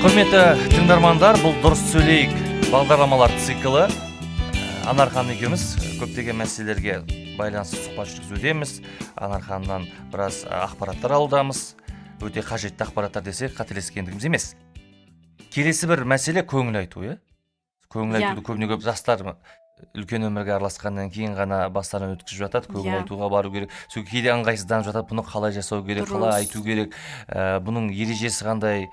Құрметті тыңдармандар, бұл «Дұрыс сөйлейік» бағдарламалар циклі. Анар ханым екеуміз көптеген мәселелерге байланысты сұхбат жүргізудеміз. Анар ханымнан біраз ақпараттар алудамыз. Өте қажетті ақпараттар десек, қателескендігіміз емес. Келесі бір мәселе — көңіл айту, иә? Көңіл Иә. айтуды көбіне көп жастар үлкен өмірге араласқаннан кейін ғана бастарынан өткізіп жатады. Көңіл айтуға бару керек, сол кейде ыңғайсызданып жатады. Бұны қалай жасау керек, қалай айту керек, бұның ережесі қандай,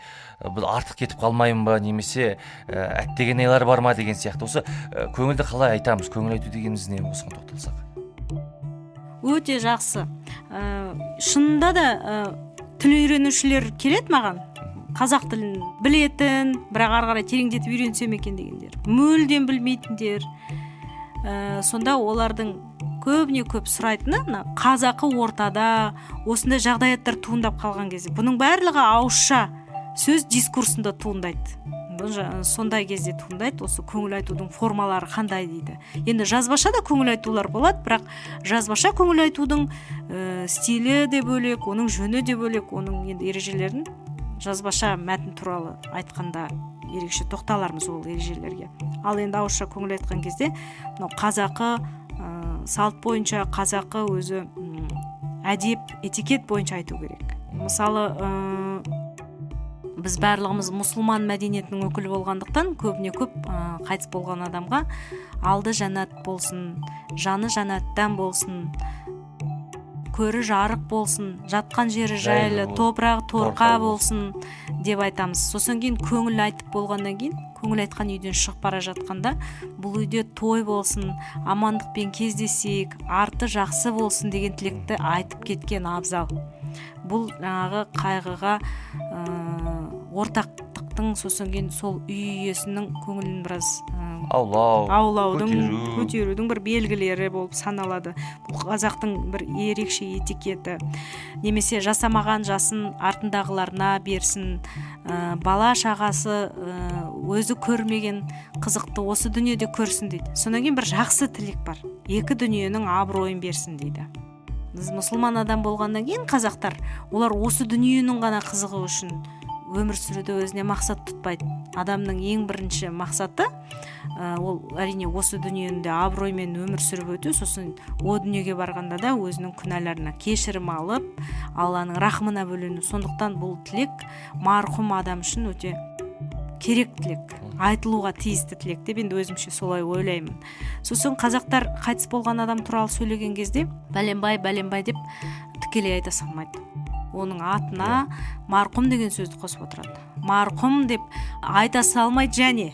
бұл артық кетіп қалмайын ба немесе әттеген-айлар бар ма деген сияқты. Осы көңілді қалай айтамыз, көңіл айту дегеніміз не, осыған тоқталсақ. Өте жақсы. Шынында да, тіл үйренушілер келеді маған, қазақ тілін білетін, бірақ ары қарай тереңдетіп үйренсем екен дегендер, мүлдем білмейтіндер. Сонда олардың көбіне көп сұрайтыны: мына қазақы ортада осындай жағдаяттар туындап қалған кезде, бұның барлығы ауызша сөз дискурсында туындайды. Бұл сондай кезде туындайды. Осы көңіл айтудың формалары қандай дейді. Енді жазбаша да көңіл айтулар болады, бірақ жазбаша көңіл айтудың стилі де бөлек, оның жөні де бөлек. Оның енді ережелерін жазбаша мәтін туралы айтқанда ерекше тоқталармыз ол ережелерге. Ал енді ауызша көңіл айтқан кезде мынау қазақы салт бойынша, қазақы өзі әдеп, этикет бойынша айту керек. Мысалы, біз барлығымыз мұсылман мәдениетінің өкілі болғандықтан, көбіне көп қайтыс болған адамға алды жәннат болсын, жаны жәннаттан болсын, көрі жарық болсын, жатқан жері жайлы, жайлы бол- топырағы торқа торқа болсын деп айтамыз. Сосын кейін көңіл айтып болғаннан кейін, көңіл айтқан үйден шығып бара жатқанда, бұл үйде той болсын, амандықпен кездесейік, арты жақсы болсын деген тілекті айтып кеткен абзал. Бұл жаңағы қайғыға ортақтықтың, сосын кейін сол үй иесінің көңілін біраз аулау, аулаудың, көтеру. Көтерудің бір белгілері болып саналады. Бұл қазақтың бір ерекше этикеті. Немесе жасамаған жасын артындағыларына берсін, бала шағасы өзі көрмеген қызықты осы дүниеде көрсін дейді. Содан кейін бір жақсы тілек бар: екі дүниенің абыройын берсін дейді. Біз мұсылман адам болғаннан кейін, қазақтар, олар осы дүниенің ғана қызығы үшін өмір сүруді өзіне мақсат тұтпайды. Адамның ең бірінші мақсаты ол, әрине, осы дүниені де абыроймен өмір сүріп өту, сосын о дүниеге барғанда да өзінің күнәларына кешірім алып, Алланың рахымына бөлену. Сондықтан бұл тілек марқұм адам үшін өте керек тілек, айтылуға тиісті тілек деп енді өзімше солай ойлаймын. Сосын қазақтар қайтыс болған адам туралы сөйлеген кезде бәленбай, бәленбай деп тікелей айта салмайды. Оның атына марқұм деген сөзді қосып отырады. Марқұм деп айта салмайды және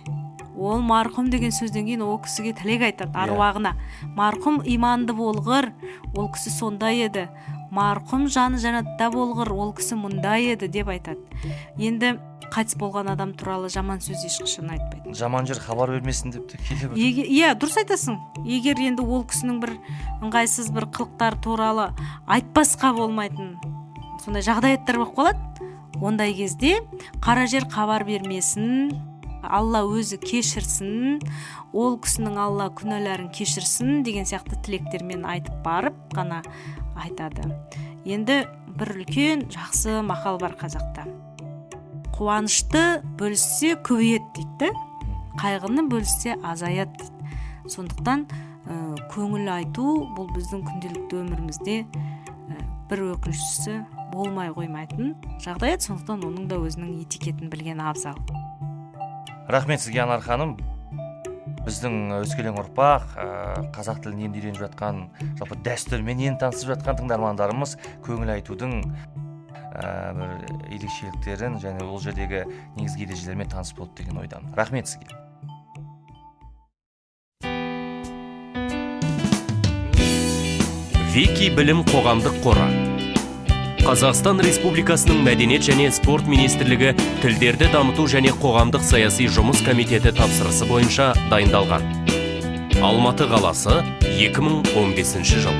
ол марқұм деген сөзден кейін ол кісіге тілек айтады, аруағына: марқұм иманды болғыр, ол кісі сондай еді, марқұм жаны жәннатта болғыр, ол кісі мұндай еді деп айтады. Енді қайтыс болған адам туралы жаман сөз ешқашан айтпайды. Жаман жер хабар бермесін деп те кейде бір Иә, дұрыс айтасың. Егер енді ол кісінің бір ыңғайсыз бір қылықтары туралы айтпасқа болмайтын сондай жағдаяттар болып қалады, ондай кезде қара жер хабар бермесін, Алла өзі кешірсін, ол кісінің Алла күнәларын кешірсін деген сияқты тілектермен айтып барып қана айтады. Енді бір үлкен жақсы мақал бар қазақта: қуанышты бөліссе, көбейеді дейді да, қайғыны бөліссе, азаяды дейді. Сондықтан көңіл айту бұл біздің күнделікті өмірімізде бір өкініштісі болмай қоймайтын жағдаят. Сондықтан оның да өзінің этикетін білген абзал. Рахмет сізге, Анар ханым. Біздің өскелең ұрпақ, қазақ тілін енді үйреніп жатқан, жалпы дәстүрмен енді танысып жатқан тыңдармандарымыз көңіл айтудың бір ерекшеліктерін және ол жердегі негізгі ережелермен таныс болды деген ойдамын. Рахмет сізге. Вики Білім қоғамдық қоры, Қазақстан Республикасының Мәдениет және спорт министрлігі Тілдерді дамыту және қоғамдық саяси жұмыс комитеті тапсырысы бойынша дайындалған. Алматы қаласы, 2015 жыл.